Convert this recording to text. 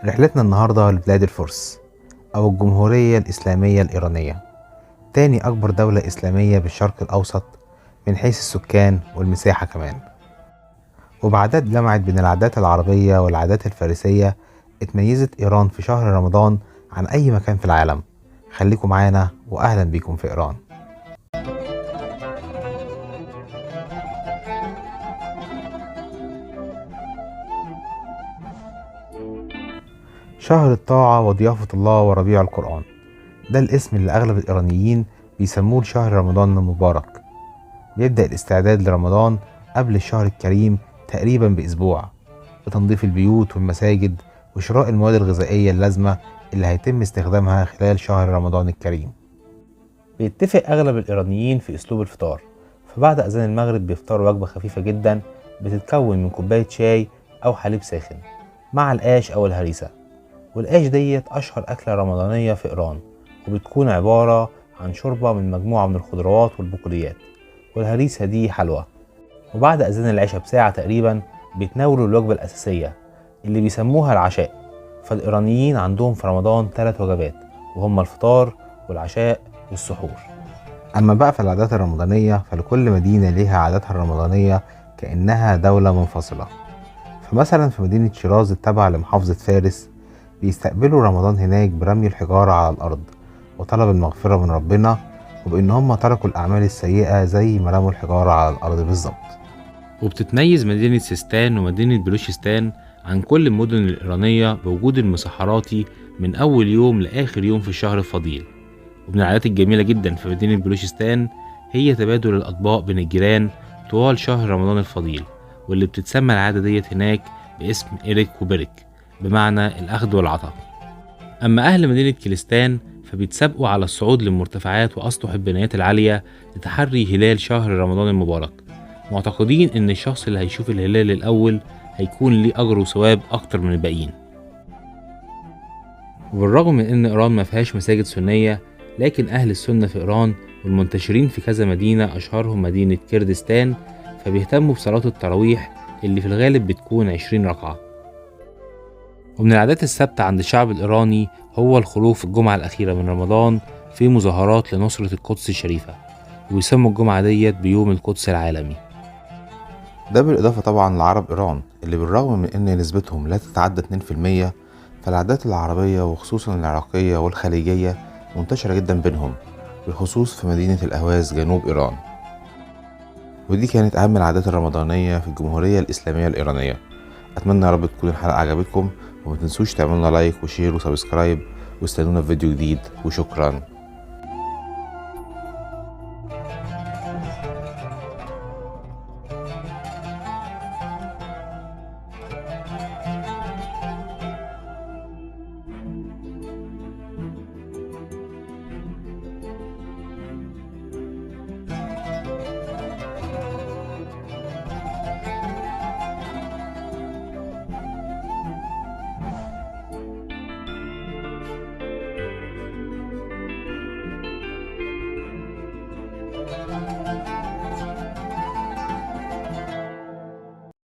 رحلتنا النهاردة لبلاد الفرس أو الجمهورية الإسلامية الإيرانية، تاني أكبر دولة إسلامية بالشرق الأوسط من حيث السكان والمساحة كمان. وبعادات جمعت بين العادات العربية والعادات الفارسية اتميزت إيران في شهر رمضان عن أي مكان في العالم. خليكم معانا وأهلا بيكم في إيران. شهر الطاعة وضيافة الله وربيع القرآن، ده الاسم اللي أغلب الإيرانيين بيسموه لشهر رمضان المبارك. بيبدأ الاستعداد لرمضان قبل الشهر الكريم تقريبا بأسبوع، بتنظيف البيوت والمساجد وشراء المواد الغذائية اللازمة اللي هيتم استخدامها خلال شهر رمضان الكريم. بيتفق أغلب الإيرانيين في أسلوب الفطار، فبعد أذان المغرب بيفطروا وجبة خفيفة جدا بتتكون من كوباية شاي أو حليب ساخن مع القاش أو الهريسة. والقاش ديت أشهر أكلة رمضانية في إيران، وبتكون عبارة عن شوربة من مجموعة من الخضروات والبقوليات، والهريسة دي حلوى. وبعد أذان العشاء بساعة تقريبا بيتناولوا الوجبة الأساسية اللي بيسموها العشاء. فالإيرانيين عندهم في رمضان 3 وجبات، وهم الفطار والعشاء والسحور. أما بقى في العادات الرمضانية فلكل مدينة ليها عاداتها الرمضانية كأنها دولة منفصلة. فمثلا في مدينة شيراز التابعة لمحافظة فارس بيستقبلوا رمضان هناك برمي الحجارة على الأرض وطلب المغفرة من ربنا، وبإن هم تركوا الأعمال السيئة زي ما رموا الحجارة على الأرض بالظبط. وبتتميز مدينة سيستان ومدينة بلوشستان عن كل المدن الإيرانية بوجود المسحراتي من أول يوم لآخر يوم في الشهر الفضيل. ومن العادات الجميلة جدا في مدينة بلوشستان هي تبادل الأطباق بين الجيران طوال شهر رمضان الفضيل، واللي بتتسمى العادة ديت هناك باسم إيريك وبريك، بمعنى الأخذ والعطاء. أما أهل مدينة كلستان فبيتسابقوا على الصعود للمرتفعات وأسطح البنايات العالية لتحري هلال شهر رمضان المبارك، معتقدين إن الشخص اللي هيشوف الهلال الأول هيكون ليه أجر وثواب أكتر من الباقيين. وبالرغم من إن إيران ما فيهاش مساجد سنية، لكن أهل السنة في إيران والمنتشرين في كذا مدينة أشهرهم مدينة كردستان فبيهتموا بصلاة التراويح اللي في الغالب بتكون 20 ركعة. ومن العادات الثابتة عند الشعب الإيراني هو الخروج في الجمعة الأخيرة من رمضان في مظاهرات لنصرة القدس الشريفة، ويسموا الجمعة ديت بيوم القدس العالمي. ده بالإضافة طبعا لعرب إيران اللي بالرغم من إن نسبتهم لا تتعدى 2%، فالعادات العربية وخصوصا العراقية والخليجية منتشرة جدا بينهم، بالخصوص في مدينة الأهواز جنوب إيران. ودي كانت أهم العادات الرمضانية في الجمهورية الإسلامية الإيرانية. أتمنى يا رب تكون الحلقة عجبتكم، وما تنسوش تعملنا like و share و subscribe، واستنونا في فيديو جديد، وشكرا.